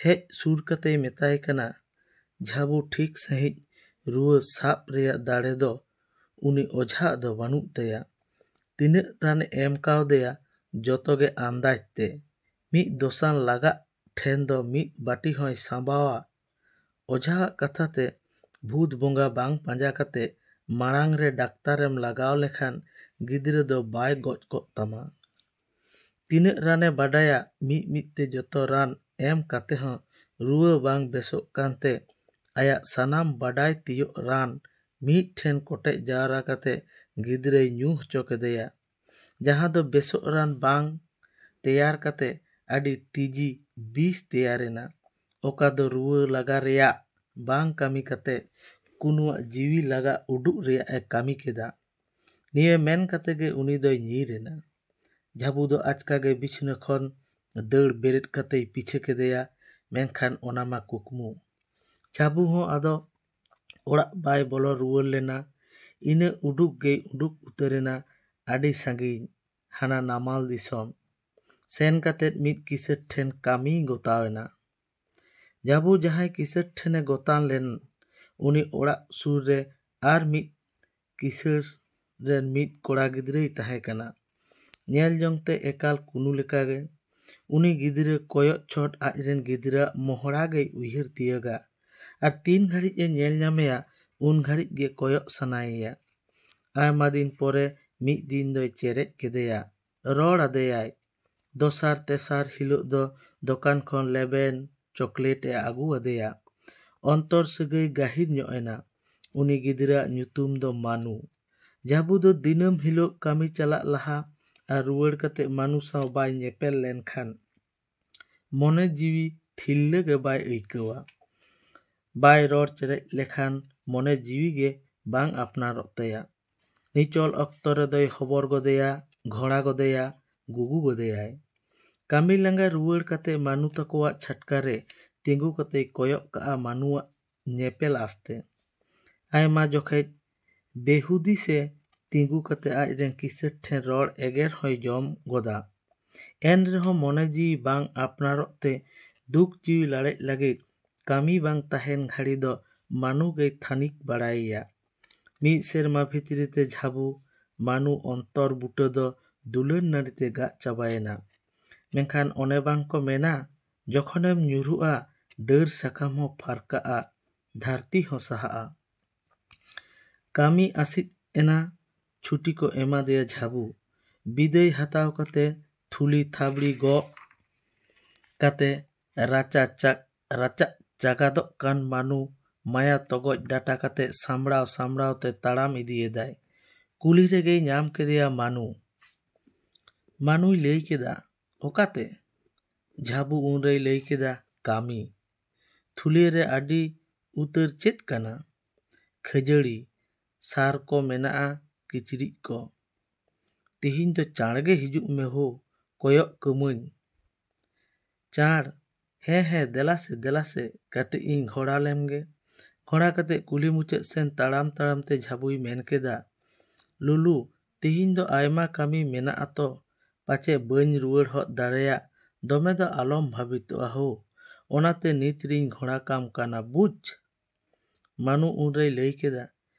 ᱦᱮᱡ ᱥᱩᱨ ᱠᱟᱛᱮᱭ ᱢᱮᱛᱟᱭ ᱠᱟᱱᱟ, ᱡᱷᱟᱵᱩ ᱴᱷᱤᱠ ᱥᱟᱺᱦᱤᱡ ᱨᱩᱣᱟᱹ ᱥᱟᱵ ᱨᱮᱭᱟᱜ ᱫᱟᱲᱮ ᱫᱚ ᱩᱱᱤ ᱚᱡᱷᱟᱜ ᱫᱚ ᱵᱟᱹᱱᱩᱜ ᱛᱟᱭᱟ᱾ ᱛᱤᱱᱟᱹᱜ ᱨᱟᱱᱮ ᱮᱢ ᱠᱟᱣᱫᱮᱭᱟ, ᱡᱚᱛᱚ ᱜᱮ ᱟᱱᱫᱟᱡᱽ ᱛᱮ᱾ ᱢᱤᱫ ᱫᱚᱥᱟᱱ ᱞᱟᱜᱟᱜ ᱴᱷᱮᱱ ᱫᱚ ᱢᱤᱫ ᱵᱟᱹᱴᱤ ᱦᱚᱸᱭ ᱥᱟᱸᱵᱟᱣᱟ᱾ ᱚᱡᱷᱟᱣᱟᱜ ᱠᱟᱛᱷᱟ ᱛᱮ, ᱵᱷᱩᱛ ᱵᱚᱸᱜᱟ ᱵᱟᱝ ᱯᱟᱸᱡᱟ ᱠᱟᱛᱮ ᱢᱟᱲᱟᱝ ᱨᱮ ᱰᱟᱠᱛᱟᱨᱮᱢ ᱞᱟᱜᱟᱣ ᱞᱮᱠᱷᱟᱱ ᱜᱤᱫᱽᱨᱟᱹ ᱫᱚ ᱵᱟᱭ ᱜᱚᱡ ᱠᱚᱜ ᱛᱟᱢᱟ᱾ ᱛᱤᱱᱟᱹᱜ ᱨᱟᱱᱮ ᱵᱟᱰᱟᱭᱟ, ᱢᱤᱫ ᱢᱤᱫ ᱛᱮ ᱡᱚᱛᱚ ᱨᱟᱱ ᱮᱢ ᱠᱟᱛᱮ ᱦᱚᱸ ᱨᱩᱣᱟᱹ ᱵᱟᱝ ᱵᱮᱥᱚᱜ ᱠᱟᱱᱛᱮ ᱟᱭᱟᱜ ᱥᱟᱱᱟᱢ ᱵᱟᱰᱟᱭ ᱛᱤᱭᱳᱜ ᱨᱟᱱ ᱢᱤᱫ ᱴᱷᱮᱱ ᱠᱚᱴᱮᱡ ᱡᱟᱣᱨᱟ ᱠᱟᱛᱮ ᱜᱤᱫᱽᱨᱟᱹᱭ ᱧᱩ ᱦᱚᱪᱚ ᱠᱮᱫᱮᱭᱟ᱾ ᱡᱟᱦᱟᱸ ᱫᱚ ᱵᱮᱥᱚᱜ ᱨᱟᱱ ᱵᱟᱝ ᱛᱮᱭᱟᱨ ᱠᱟᱛᱮ ᱟᱹᱰᱤ ᱛᱤᱡᱤ ᱵᱤᱥ ᱛᱮᱭᱟᱨᱮᱱᱟ, ᱚᱠᱟ ᱫᱚ ᱨᱩᱣᱟᱹ ᱞᱟᱜᱟ ᱨᱮᱭᱟᱜ ᱵᱟᱝ ᱠᱟᱹᱢᱤ ᱠᱟᱛᱮ ᱠᱩᱱᱩᱣᱟᱜ ᱡᱤᱣᱤ ᱞᱟᱜᱟ ᱩᱰᱩᱠ ᱨᱮᱭᱟᱜ ᱮ ᱠᱟᱹᱢᱤ ᱠᱮᱫᱟ᱾ ᱱᱤᱭᱟᱹ ᱢᱮᱱ ᱠᱟᱛᱮ ᱜᱮ ᱩᱱᱤ ᱫᱚᱭ ᱧᱤᱨ ᱮᱱᱟ᱾ ᱡᱷᱟᱵᱩ ᱫᱚ ᱟᱪᱠᱟ ᱜᱮ ᱵᱤᱪᱷᱱᱟᱹ ᱠᱷᱚᱱ ᱫᱟᱹᱲ ᱵᱮᱨᱮᱫ ᱠᱟᱛᱮᱭ ᱯᱤᱪᱷᱟᱹ ᱠᱮᱫᱮᱭᱟ, ᱢᱮᱱᱠᱷᱟᱱ ᱚᱱᱟ ᱢᱟ ᱠᱩᱠᱢᱩ᱾ ᱡᱷᱟᱵᱩ ᱦᱚᱸ ᱟᱫᱚ ᱚᱲᱟᱜ ᱵᱟᱭ ᱵᱚᱞᱚ ᱨᱩᱣᱟᱹᱲ ᱞᱮᱱᱟ᱾ ᱤᱱᱟᱹ ᱩᱰᱩᱠ ᱜᱮᱭ ᱩᱰᱩᱠ ᱩᱛᱟᱹᱨᱮᱱᱟ ᱟᱹᱰᱤ ᱥᱟᱺᱜᱤᱧ, ᱦᱟᱱᱟ ᱱᱟᱢᱟᱞ ᱫᱤᱥᱚᱢ᱾ ᱥᱮᱱ ᱠᱟᱛᱮ ᱢᱤᱫ ᱠᱤᱥᱟᱹᱬ ᱴᱷᱮᱱ ᱠᱟᱹᱢᱤᱭ ᱜᱚᱛᱟᱣ ᱮᱱᱟ᱾ ᱡᱷᱟᱵᱩ ᱡᱟᱦᱟᱸᱭ ᱠᱤᱥᱟᱹᱬ ᱴᱷᱮᱱᱮ ᱜᱚᱛᱟᱱ ᱞᱮᱱ, ᱩᱱᱤ ᱚᱲᱟᱜ ᱥᱩᱨ ᱨᱮ ᱟᱨ ᱢᱤᱫ ᱠᱤᱥᱟᱹᱬ ᱨᱮᱱ ᱢᱤᱫ ᱠᱚᱲᱟ ᱜᱤᱫᱽᱨᱟᱹᱭ ᱛᱟᱦᱮᱸ ᱠᱟᱱᱟ᱾ ᱧᱮᱞ ᱡᱚᱝ ᱛᱮ ᱮᱠᱟᱞ ᱠᱩᱱᱩ ᱞᱮᱠᱟᱜᱮ᱾ ᱩᱱᱤ ᱜᱤᱫᱽᱨᱟᱹ ᱠᱚᱭᱚᱜ ᱪᱷᱚᱴ ᱟᱡᱨᱮᱱ ᱜᱤᱫᱽᱨᱟᱹᱣᱟᱜ ᱢᱚᱦᱲᱟ ᱜᱮᱭ ᱩᱭᱦᱟᱹᱨ ᱛᱤᱭᱟᱹᱜᱟ᱾ ᱟᱨ ᱛᱤᱱ ᱜᱷᱟᱹᱲᱤᱡ ᱮ ᱧᱮᱞ ᱧᱟᱢᱮᱭᱟ, ᱩᱱ ᱜᱷᱟᱹᱲᱤᱡ ᱜᱮ ᱠᱚᱭᱚᱜ ᱥᱟᱱᱟᱭᱮᱭᱟ᱾ ᱟᱭᱢᱟ ᱫᱤᱱ ᱯᱚᱨᱮ ᱢᱤᱫ ᱫᱤᱱ ᱫᱚᱭ ᱪᱮᱨᱮᱡ ᱠᱮᱫᱮᱭᱟ, ᱨᱚᱲ ᱟᱫᱮᱭᱟᱭ᱾ ᱫᱚᱥᱟᱨ ᱛᱮᱥᱟᱨ ᱦᱤᱞᱳᱜ ᱫᱚ ᱫᱚᱠᱟᱱ ᱠᱷᱚᱱ ᱞᱮᱵᱮᱱ ᱪᱚᱠᱞᱮᱴ ᱮ ᱟᱹᱜᱩ ᱟᱫᱮᱭᱟ᱾ ᱚᱱᱛᱚᱨ ᱥᱟᱹᱜᱟᱹᱭ ᱜᱟᱹᱦᱤᱨ ᱧᱚᱜ ᱮᱱᱟ᱾ ᱩᱱᱤ ᱜᱤᱫᱽᱨᱟᱹᱣᱟᱜ ᱧᱩᱛᱩᱢ ᱫᱚ ᱢᱟᱱᱩ᱾ ᱡᱟᱵᱩ ᱫᱚ ᱫᱤᱱᱟᱹᱢ ᱦᱤᱞᱳᱜ ᱠᱟᱹᱢᱤ ᱪᱟᱞᱟᱜ ᱞᱟᱦᱟ ᱟᱨ ᱨᱩᱣᱟᱹᱲ ᱠᱟᱛᱮ ᱢᱟᱱᱩ ᱥᱟᱶ ᱵᱟᱭ ᱧᱮᱯᱮᱞ ᱞᱮᱱᱠᱷᱟᱱ ᱢᱚᱱᱮ ᱡᱤᱣᱤ ᱛᱷᱤᱨᱞᱟᱹ ᱜᱮ ᱵᱟᱭ ᱟᱹᱭᱠᱟᱹᱣᱟ᱾ ᱵᱟᱭ ᱨᱚᱲ ᱪᱮᱨᱮᱡ ᱞᱮᱠᱷᱟᱱ ᱢᱚᱱᱮ ᱡᱤᱣᱤ ᱜᱮ ᱵᱟᱝ ᱟᱯᱱᱟᱨᱚᱜ ᱛᱟᱭᱟ᱾ ᱱᱤᱪᱚᱞ ᱚᱠᱛᱚ ᱨᱮᱫᱚᱭ ᱦᱚᱵᱚᱨ ᱜᱚᱫᱮᱭᱟ, ᱜᱷᱚᱲᱟ ᱜᱚᱫᱮᱭᱟ, ᱜᱩᱜᱩ ᱜᱚᱫᱮᱭᱟᱭ᱾ ᱠᱟᱹᱢᱤ ᱞᱟᱸᱜᱟ ᱨᱩᱣᱟᱹᱲ ᱠᱟᱛᱮ ᱢᱟᱱᱩ ᱛᱟᱠᱚᱣᱟᱜ ᱪᱷᱟᱴᱠᱟ ᱨᱮ ᱛᱤᱸᱜᱩ ᱠᱟᱛᱮᱭ ᱠᱚᱭᱚᱜ ᱠᱟᱜᱼᱟ ᱢᱟᱱᱩᱣᱟᱜ ᱧᱮᱯᱮᱞ ᱟᱥᱛᱮ᱾ ᱟᱭᱢᱟ ᱡᱚᱠᱷᱮᱡ ᱵᱮᱦᱩᱫᱤᱥ ᱮ ᱛᱤᱸᱜᱩ ᱠᱟᱛᱮ ᱟᱡᱨᱮᱱ ᱠᱤᱥᱟᱹᱬ ᱴᱷᱮᱱ ᱨᱚᱲ ᱮᱜᱮᱨ ᱦᱚᱸᱭ ᱡᱚᱢ ᱜᱚᱫᱟ᱾ ᱮᱱ ᱨᱮᱦᱚᱸ ᱢᱚᱱᱮ ᱡᱤᱣᱤ ᱵᱟᱝ ᱟᱯᱱᱟᱨᱚᱜ ᱛᱮ ᱫᱩᱠ ᱡᱤᱣᱤ ᱞᱟᱲᱮᱡ ᱞᱟᱹᱜᱤᱫ ᱠᱟᱹᱢᱤ ᱵᱟᱝ ᱛᱟᱦᱮᱱ ᱜᱷᱟᱹᱲᱤ ᱫᱚ ᱢᱟᱱᱩ ᱜᱮᱭ ᱛᱷᱟᱹᱱᱤᱠ ᱵᱟᱲᱟᱭᱮᱭᱟ᱾ ᱢᱤᱫ ᱥᱮᱨᱢᱟ ᱵᱷᱤᱛᱨᱤ ᱛᱮ ᱡᱷᱟᱵᱩ ᱢᱟᱱᱩ ᱚᱱᱛᱚᱨ ᱵᱩᱴᱟᱹ ᱫᱚ ᱫᱩᱞᱟᱹᱲ ᱱᱟᱹᱲᱤ ᱛᱮ ᱜᱟᱜ ᱪᱟᱵᱟᱭᱮᱱᱟ᱾ ᱢᱮᱱᱠᱷᱟᱱ ᱚᱱᱮ ᱵᱟᱝ ᱠᱚ ᱢᱮᱱᱟ, ᱡᱚᱠᱷᱚᱱᱮᱢ ᱧᱩᱨᱦᱩᱜᱼᱟ, ᱰᱟᱹᱨ ᱥᱟᱠᱟᱢ ᱦᱚᱸ ᱯᱷᱟᱨᱠᱟᱜᱼᱟ, ᱫᱷᱟᱹᱨᱛᱤ ᱦᱚᱸ ᱥᱟᱦᱟᱜᱼᱟ᱾ ᱠᱟᱹᱢᱤ ᱟᱥᱤᱫ ᱮᱱᱟ, ᱪᱷᱩᱴᱤ ᱠᱚ ᱮᱢᱟᱫᱮᱭᱟ ᱡᱷᱟᱵᱩ᱾ ᱵᱤᱫᱟᱹᱭ ᱦᱟᱛᱟᱣ ᱠᱟᱛᱮ ᱛᱷᱩᱞᱤ ᱛᱷᱟᱵᱲᱤ ᱜᱚᱜ ᱠᱟᱛᱮ ᱨᱟᱪᱟ ᱪᱟ-, ᱨᱟᱪᱟᱜ ᱪᱟᱜᱟᱫᱚᱜ ᱠᱟᱱ ᱢᱟᱱᱩ ᱢᱟᱭᱟ ᱛᱚᱜᱚᱡ ᱰᱟᱴᱟ ᱠᱟᱛᱮ ᱥᱟᱢᱵᱲᱟᱣ ᱥᱟᱢᱵᱲᱟᱣ ᱛᱮ ᱛᱟᱲᱟᱢ ᱤᱫᱤᱭᱮᱫᱟᱭ᱾ ᱠᱩᱞᱦᱤ ᱨᱮᱜᱮᱭ ᱧᱟᱢ ᱠᱮᱫᱮᱭᱟ ᱢᱟᱱᱩ᱾ ᱢᱟᱱᱩᱭ ᱞᱟᱹᱭ ᱠᱮᱫᱟ, "ᱚᱠᱟᱛᱮ?" ᱡᱷᱟᱵᱩ ᱩᱱᱨᱮᱭ ᱞᱟᱹᱭ ᱠᱮᱫᱟ, "ᱠᱟᱹᱢᱤ᱾ ᱛᱷᱩᱞᱤ ᱨᱮ ᱟᱹᱰᱤ ᱩᱛᱟᱹᱨ ᱪᱮᱫ ᱠᱟᱱᱟ? ᱠᱷᱟᱹᱡᱟᱹᱲᱤ, ᱥᱟᱨ ᱠᱚ ᱢᱮᱱᱟᱜᱼᱟ, ᱠᱤᱪᱨᱤᱡ ᱠᱚ᱾ ᱛᱮᱦᱮᱧ ᱫᱚ ᱪᱟᱬ ᱜᱮ ᱦᱤᱡᱩᱜ ᱢᱮ ᱦᱳ, ᱠᱚᱭᱚᱜ ᱠᱟᱹᱢᱟᱹᱧ᱾" "ᱪᱟᱬ? ᱦᱮᱸ, ᱦᱮᱸ, ᱫᱮᱞᱟ ᱥᱮ, ᱫᱮᱞᱟ ᱥᱮ, ᱠᱟᱹᱴᱤᱡ ᱤᱧ ᱜᱷᱚᱲᱟ ᱞᱮᱢ ᱜᱮ᱾" ᱜᱷᱚᱲᱟ ᱠᱟᱛᱮ ᱠᱩᱞᱦᱤ ᱢᱩᱪᱟᱹᱫ ᱥᱮᱱ ᱛᱟᱲᱟᱢ ᱛᱟᱲᱟᱢ ᱛᱮ ᱡᱷᱟᱵᱩᱭ ᱢᱮᱱ ᱠᱮᱫᱟ, "ᱞᱩᱞᱩ, ᱛᱮᱦᱮᱧ ᱫᱚ ᱟᱭᱢᱟ ᱠᱟᱹᱢᱤ ᱢᱮᱱᱟᱜᱼᱟ ᱛᱚ, ᱯᱟᱪᱮ ᱵᱟᱹᱧ ᱨᱩᱣᱟᱹᱲ ᱦᱚᱫ ᱫᱟᱲᱮᱭᱟᱜ, ᱫᱚᱢᱮ ᱫᱚ ᱟᱞᱚᱢ ᱵᱷᱟᱵᱤᱛᱚᱜᱼᱟ ᱦᱳ, ᱚᱱᱟᱛᱮ ᱱᱤᱛ ᱨᱤᱧ ᱜᱷᱚᱲᱟ ᱠᱟᱢ ᱠᱟᱱᱟ, ᱵᱩᱡᱽ?" ᱢᱟᱱᱩ ᱩᱱᱨᱮᱭ ᱞᱟᱹᱭ ᱠᱮᱫᱟ,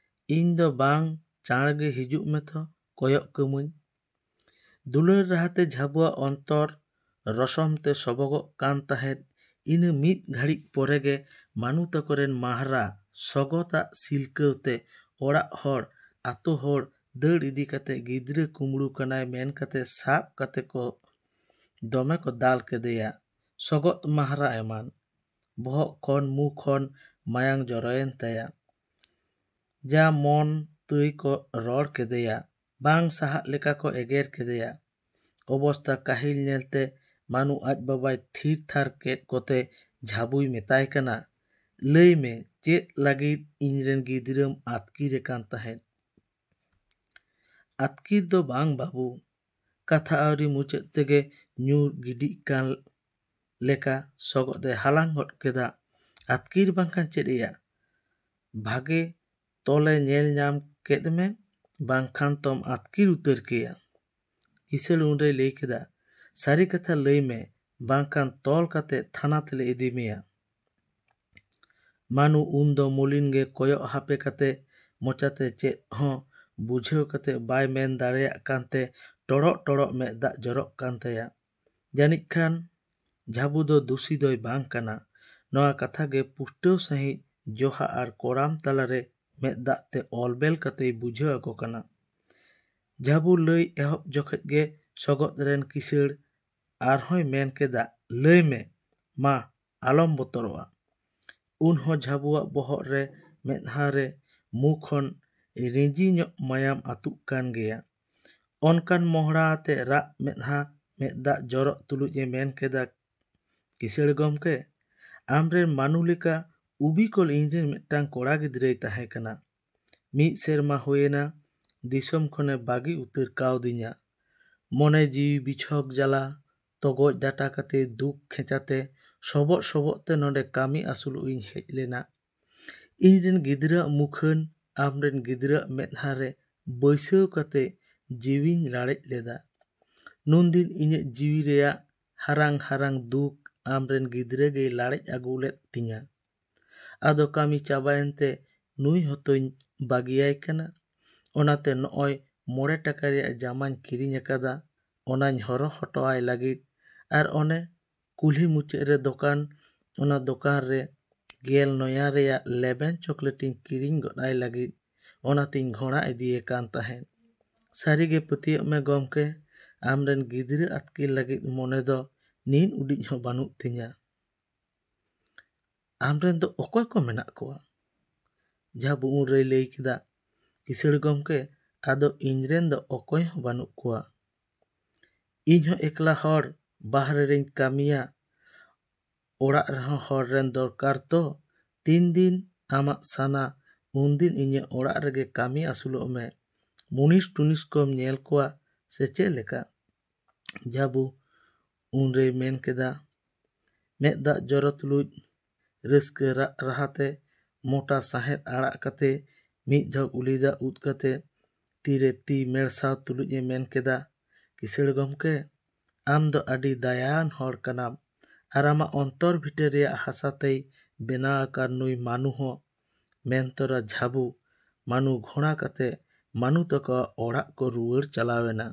"ᱤᱧ ᱫᱚ ᱵᱟᱝ, ᱪᱟᱬ ᱜᱮ ᱦᱤᱡᱩᱜ ᱢᱮ ᱛᱚ, ᱠᱚᱭᱚᱜ ᱠᱟᱹᱢᱟᱹᱧ᱾" ᱫᱩᱞᱟᱹᱲ ᱨᱟᱦᱟᱛᱮ ᱡᱷᱟᱵᱩᱣᱟᱜ ᱚᱱᱛᱚᱨ ᱨᱚᱥᱚᱢ ᱛᱮ ᱥᱚᱵᱚᱜᱚᱜ ᱠᱟᱱ ᱛᱟᱦᱮᱸᱫ᱾ ᱤᱱᱟᱹ ᱢᱤᱫ ᱜᱷᱟᱹᱲᱤᱡ ᱯᱚᱨᱮ ᱜᱮ ᱢᱟᱱᱩ ᱛᱟᱠᱚ ᱨᱮᱱ ᱢᱟᱦᱨᱟ ᱥᱚᱜᱚᱛᱟᱜ ᱥᱤᱞᱠᱟᱹᱣ ᱛᱮ ᱚᱲᱟᱜ ᱦᱚᱲ, ᱟᱛᱳ ᱦᱚᱲ ᱫᱟᱹᱲ ᱤᱫᱤ ᱠᱟᱛᱮ ᱜᱤᱫᱽᱨᱟᱹ ᱠᱩᱢᱵᱽᱲᱩ ᱠᱟᱱᱟᱭ ᱢᱮᱱ ᱠᱟᱛᱮ ᱥᱟᱵ ᱠᱟᱛᱮ ᱠᱚ ᱫᱚᱢᱮ ᱠᱚ ᱫᱟᱞ ᱠᱮᱫᱮᱭᱟ᱾ ᱥᱚᱜᱚᱛ ᱢᱟᱦᱨᱟ ᱮᱢᱟᱱ᱾ ᱵᱚᱦᱚᱜ ᱠᱷᱚᱱ ᱢᱩ ᱠᱷᱚᱱ ᱢᱟᱭᱟᱝ ᱡᱚᱨᱚᱭᱮᱱ ᱛᱟᱭᱟ᱾ ᱡᱟ ᱢᱚᱱ ᱛᱟᱹᱭ ᱠᱚ ᱨᱚᱲ ᱠᱮᱫᱮᱭᱟ, ᱵᱟᱝ ᱥᱟᱦᱟᱜ ᱞᱮᱠᱟ ᱠᱚ ᱮᱜᱮᱨ ᱠᱮᱫᱮᱭᱟ᱾ ᱚᱵᱚᱥᱛᱟ ᱠᱟᱹᱦᱤᱞ ᱧᱮᱞᱛᱮ ᱢᱟᱱᱩ ᱟᱡ ᱵᱟᱵᱟᱭ ᱛᱷᱤᱨ ᱛᱷᱟᱨ ᱠᱮᱫ ᱠᱚᱛᱮ ᱡᱷᱟᱵᱩᱭ ᱢᱮᱛᱟᱭ ᱠᱟᱱᱟ, "ᱞᱟᱹᱭ ᱢᱮ, ᱪᱮᱫ ᱞᱟᱹᱜᱤᱫ ᱤᱧᱨᱮᱱ ᱜᱤᱫᱽᱨᱟᱹᱢ ᱟᱹᱛᱠᱤᱨᱮ ᱠᱟᱱ ᱛᱟᱦᱮᱸᱫ?" "ᱟᱹᱛᱠᱤᱨ ᱫᱚ ᱵᱟᱝ ᱵᱟᱹᱵᱩ," ᱠᱟᱛᱷᱟ ᱟᱹᱣᱨᱤ ᱢᱩᱪᱟᱹᱫ ᱛᱮᱜᱮ ᱧᱩᱨ ᱜᱤᱰᱤᱜ ᱠᱟᱱ ᱞᱮᱠᱟ ᱥᱚᱜᱚᱫ ᱮ ᱦᱟᱞᱟᱝ ᱜᱚᱫ ᱠᱮᱫᱟ᱾ "ᱟᱹᱛᱠᱤᱨ ᱵᱟᱝᱠᱷᱟᱱ ᱪᱮᱫ ᱮᱭᱟ? ᱵᱷᱟᱜᱮ ᱛᱚᱞᱮ ᱧᱮᱞ ᱧᱟᱢ ᱠᱮᱫ ᱢᱮ, ᱵᱟᱝᱠᱷᱟᱱ ᱛᱚᱢ ᱟᱹᱛᱠᱤᱨ ᱩᱛᱟᱹᱨ ᱠᱮᱭᱟ᱾" ᱠᱤᱥᱟᱹᱬ ᱩᱱᱨᱮᱭ ᱞᱟᱹᱭ ᱠᱮᱫᱟ, "ᱥᱟᱹᱨᱤ ᱠᱟᱛᱷᱟ ᱞᱟᱹᱭ ᱢᱮ, ᱵᱟᱝᱠᱷᱟᱱ ᱛᱚᱞ ᱠᱟᱛᱮ ᱛᱷᱟᱱᱟ ᱛᱮᱞᱮ ᱤᱫᱤ ᱢᱮᱭᱟ᱾" ᱢᱟᱱᱩ ᱩᱱᱫᱚ ᱢᱚᱞᱤᱱ ᱜᱮ ᱠᱚᱭᱚᱜ ᱦᱟᱯᱮ ᱠᱟᱛᱮ ᱢᱚᱪᱟᱛᱮ ᱪᱮᱫ ᱦᱚᱸ ᱵᱩᱡᱷᱟᱹᱣ ᱠᱟᱛᱮ ᱵᱟᱭ ᱢᱮᱱ ᱫᱟᱲᱮᱭᱟᱜ ᱠᱟᱱᱛᱮ ᱴᱚᱲᱚᱜ ᱴᱚᱲᱚᱜ ᱢᱮᱫ ᱫᱟᱜ ᱡᱚᱨᱚᱜ ᱠᱟᱱ ᱛᱟᱭᱟ᱾ ᱡᱟᱹᱱᱤᱡ ᱠᱷᱟᱱ ᱡᱷᱟᱵᱩ ᱫᱚ ᱫᱩᱥᱤ ᱫᱚᱭ ᱵᱟᱝ ᱠᱟᱱᱟ᱾ ᱱᱚᱣᱟ ᱠᱟᱛᱷᱟ ᱜᱮ ᱯᱩᱥᱴᱟᱹᱣ ᱥᱟᱺᱦᱤᱡ ᱡᱚᱦᱟ ᱟᱨ ᱠᱚᱲᱟᱢ ᱛᱟᱞᱟᱨᱮ ᱢᱮᱫ ᱫᱟᱜ ᱛᱮ ᱚᱞᱵᱮᱞ ᱠᱟᱛᱮᱭ ᱵᱩᱡᱷᱟᱹᱣ ᱟᱠᱚ ᱠᱟᱱᱟ᱾ ᱡᱷᱟᱵᱩ ᱞᱟᱹᱭ ᱮᱦᱚᱵ ᱡᱚᱠᱷᱮᱡ ᱜᱮ ᱥᱚᱜᱚᱫ ᱨᱮᱱ ᱠᱤᱥᱟᱹᱬ ᱟᱨᱦᱚᱸᱭ ᱢᱮᱱ ᱠᱮᱫᱟ, "ᱞᱟᱹᱭ ᱢᱮ, ᱢᱟ, ᱟᱞᱚᱢ ᱵᱚᱛᱚᱨᱚᱜᱼᱟ᱾" ᱩᱱᱦᱚᱸ ᱡᱷᱟᱵᱩᱣᱟᱜ ᱵᱚᱦᱚᱜ ᱨᱮ, ᱢᱮᱫᱦᱟ ᱨᱮ ᱢᱩ ᱠᱷᱚᱱ ᱨᱤᱸᱡᱤ ᱧᱚᱜ ᱢᱟᱭᱟᱢ ᱟᱹᱛᱩᱜ ᱠᱟᱱ ᱜᱮᱭᱟ᱾ ᱚᱱᱠᱟᱱ ᱢᱚᱦᱲᱟ ᱟᱛᱮ ᱨᱟᱜ ᱢᱮᱫᱦᱟ ᱢᱮᱫ ᱫᱟᱜ ᱡᱚᱨᱚᱜ ᱛᱩᱞᱩᱡ ᱮ ᱢᱮᱱ ᱠᱮᱫᱟ, "ᱠᱤᱥᱟᱹᱬ ᱜᱚᱢᱠᱮ, ᱟᱢᱨᱮᱱ ᱢᱟᱹᱱᱩ ᱞᱮᱠᱟ ᱩᱵᱤᱠᱚᱞ ᱤᱧᱨᱮᱱ ᱢᱤᱫᱴᱟᱝ ᱠᱚᱲᱟ ᱜᱤᱫᱽᱨᱟᱹᱭ ᱛᱟᱦᱮᱸ ᱠᱟᱱᱟ᱾ ᱢᱤᱫ ᱥᱮᱨᱢᱟ ᱦᱩᱭᱮᱱᱟ, ᱫᱤᱥᱚᱢ ᱠᱷᱚᱱᱮ ᱵᱟᱹᱜᱤ ᱩᱛᱟᱹᱨ ᱠᱟᱣᱫᱤᱧᱟ᱾ ᱢᱚᱱᱮ ᱡᱤᱣᱤ ᱵᱤᱪᱷᱚᱠ ᱡᱟᱞᱟ, ᱛᱚᱜᱚᱡ ᱰᱟᱴᱟ ᱠᱟᱛᱮ ᱫᱩᱠ ᱠᱷᱮᱸᱪᱟᱛᱮ ᱥᱚᱵᱚᱜ ᱥᱚᱵᱚᱜ ᱛᱮ ᱱᱚᱰᱮ ᱠᱟᱹᱢᱤ ᱟᱹᱥᱩᱞᱚᱜ ᱤᱧ ᱦᱮᱡ ᱞᱮᱱᱟ᱾ ᱤᱧᱨᱮᱱ ᱜᱤᱫᱽᱨᱟᱹᱣᱟᱜ ᱢᱩᱠᱷᱟᱹᱱ ᱟᱢᱨᱮᱱ ᱜᱤᱫᱽᱨᱟᱹᱣᱟᱜ ᱢᱮᱫᱦᱟ ᱨᱮ ᱵᱟᱹᱭᱥᱟᱹᱣ ᱠᱟᱛᱮ ᱡᱤᱣᱤᱧ ᱞᱟᱲᱮᱡ ᱞᱮᱫᱟ᱾ ᱱᱩᱱᱫᱤᱱ ᱤᱧᱟᱹᱜ ᱡᱤᱣᱤ ᱨᱮᱭᱟᱜ ᱦᱟᱨᱟᱝ ᱦᱟᱨᱟᱝ ᱫᱩᱠ ᱟᱢᱨᱮᱱ ᱜᱤᱫᱽᱨᱟᱹ ᱜᱮᱭ ᱞᱟᱲᱮᱡ ᱟᱹᱜᱩ ᱞᱮᱫ ᱛᱤᱧᱟ᱾ ᱟᱫᱚ ᱠᱟᱹᱢᱤ ᱪᱟᱵᱟᱭᱮᱱ ᱛᱮ ᱱᱩᱭ ᱦᱚᱸᱛᱚᱧ ᱵᱟᱹᱜᱤᱭᱟᱭ ᱠᱟᱱᱟ᱾ ᱚᱱᱟᱛᱮ ᱱᱚᱜᱼᱚᱭ ᱢᱚᱬᱮ ᱴᱟᱠᱟ ᱨᱮᱭᱟᱜ ᱡᱟᱢᱟᱧ ᱠᱤᱨᱤᱧ ᱟᱠᱟᱫᱟ, ᱚᱱᱟᱧ ᱦᱚᱨᱚᱜ ᱦᱚᱴᱚ ᱟᱭ ᱞᱟᱹᱜᱤᱫ᱾ ᱟᱨ ᱚᱱᱮ ᱠᱩᱞᱦᱤ ᱢᱩᱪᱟᱹᱫ ᱨᱮ ᱫᱚᱠᱟᱱ, ᱚᱱᱟ ᱫᱚᱠᱟᱱ ᱨᱮ ᱜᱮᱞ ᱱᱚᱭᱟ ᱨᱮᱭᱟᱜ ᱞᱮᱵᱮᱱ ᱪᱚᱠᱞᱮᱴ ᱤᱧ ᱠᱤᱨᱤᱧ ᱜᱚᱫ ᱟᱭ ᱞᱟᱹᱜᱤᱫ ᱚᱱᱟᱛᱤᱧ ᱜᱷᱚᱲᱟ ᱤᱫᱤᱭᱮ ᱠᱟᱱ ᱛᱟᱦᱮᱸᱫ᱾ ᱥᱟᱹᱨᱤᱜᱮ ᱯᱟᱹᱛᱭᱟᱹᱜ ᱢᱮ ᱜᱚᱢᱠᱮ, ᱟᱢᱨᱮᱱ ᱜᱤᱫᱽᱨᱟᱹ ᱟᱹᱛᱠᱤᱨ ᱞᱟᱹᱜᱤᱫ ᱢᱚᱱᱮ ᱫᱚ ᱱᱤᱱ ᱩᱰᱤᱡ ᱦᱚᱸ ᱵᱟᱹᱱᱩᱜ ᱛᱤᱧᱟ᱾ ᱟᱢᱨᱮᱱ ᱫᱚ ᱚᱠᱚᱭ ᱠᱚ ᱢᱮᱱᱟᱜ ᱠᱚᱣᱟ?" ᱡᱟᱵᱩ ᱩᱱᱨᱮᱭ ᱞᱟᱹᱭ ᱠᱮᱫᱟ, "ᱠᱤᱥᱟᱹᱬ ᱜᱚᱢᱠᱮ, ᱟᱫᱚ ᱤᱧᱨᱮᱱ ᱫᱚ ᱚᱠᱚᱭ ᱦᱚᱸ ᱵᱟᱹᱱᱩᱜ ᱠᱚᱣᱟ᱾ ᱤᱧ ᱦᱚᱸ ᱮᱠᱞᱟ ᱦᱚᱲ, ᱵᱟᱦᱨᱮ ᱨᱮᱧ ᱠᱟᱹᱢᱤᱭᱟ᱾ ᱚᱲᱟᱜ ᱨᱮᱦᱚᱸ ᱦᱚᱲ ᱨᱮᱱ ᱫᱚᱨᱠᱟᱨ ᱛᱚ᱾ ᱛᱤᱱ ᱫᱤᱱ ᱟᱢᱟᱜ ᱥᱟᱱᱟ, ᱩᱱᱫᱤᱱ ᱤᱧᱟᱹᱜ ᱚᱲᱟᱜ ᱨᱮᱜᱮ ᱠᱟᱹᱢᱤ ᱟᱹᱥᱩᱞᱚᱜ ᱢᱮ᱾ ᱢᱩᱱᱤᱥ ᱴᱩᱱᱤᱥ ᱠᱚᱢ ᱧᱮᱞ ᱠᱚᱣᱟ ᱥᱮ ᱪᱮᱫ ᱞᱮᱠᱟ?" ᱡᱟᱵᱩ ᱩᱱᱨᱮᱭ ᱢᱮᱱ ᱠᱮᱫᱟ, ᱢᱮᱫ ᱫᱟᱜ ᱡᱚᱨᱚ ᱛᱩᱞᱩᱡ ᱨᱟᱹᱥᱠᱟᱹ ᱨᱟᱜ ᱨᱟᱦᱟᱛᱮ ᱢᱚᱴᱟ ᱥᱟᱸᱦᱮᱫ ᱟᱲᱟᱜ ᱠᱟᱛᱮ ᱢᱤᱫ ᱰᱷᱚᱠ ᱩᱞᱤ ᱫᱟᱜ ᱩᱫ ᱠᱟᱛᱮ ᱛᱤᱨᱮ ᱛᱤ ᱢᱮᱲᱥᱟᱣ ᱛᱩᱞᱩᱡ ᱮ ᱢᱮᱱ ᱠᱮᱫᱟ, "ᱠᱤᱥᱟᱹᱬ ᱜᱚᱢᱠᱮ, ᱟᱢ ᱫᱚ ᱟᱹᱰᱤ ᱫᱟᱭᱟᱣᱟᱱ ᱦᱚᱲ ᱠᱟᱱᱟᱢ, ᱟᱨ ᱟᱢᱟᱜ ᱚᱱᱛᱚᱨ ᱵᱷᱤᱴᱟᱹᱨ ᱨᱮᱭᱟᱜ ᱦᱟᱥᱟ ᱛᱮᱭ ᱵᱮᱱᱟᱣ ᱟᱠᱟᱱ ᱱᱩᱭ ᱢᱟᱹᱱᱩ ᱦᱚᱸ᱾" ᱢᱮᱱ ᱛᱚᱨᱟ ᱡᱷᱟᱵᱩ ᱢᱟᱹᱱᱩ ᱜᱷᱚᱲᱟ ᱠᱟᱛᱮ ᱢᱟᱹᱱᱩ ᱛᱟᱠᱚᱣᱟᱜ ᱚᱲᱟᱜ ᱠᱚ ᱨᱩᱣᱟᱹᱲ ᱪᱟᱞᱟᱣ ᱮᱱᱟ᱾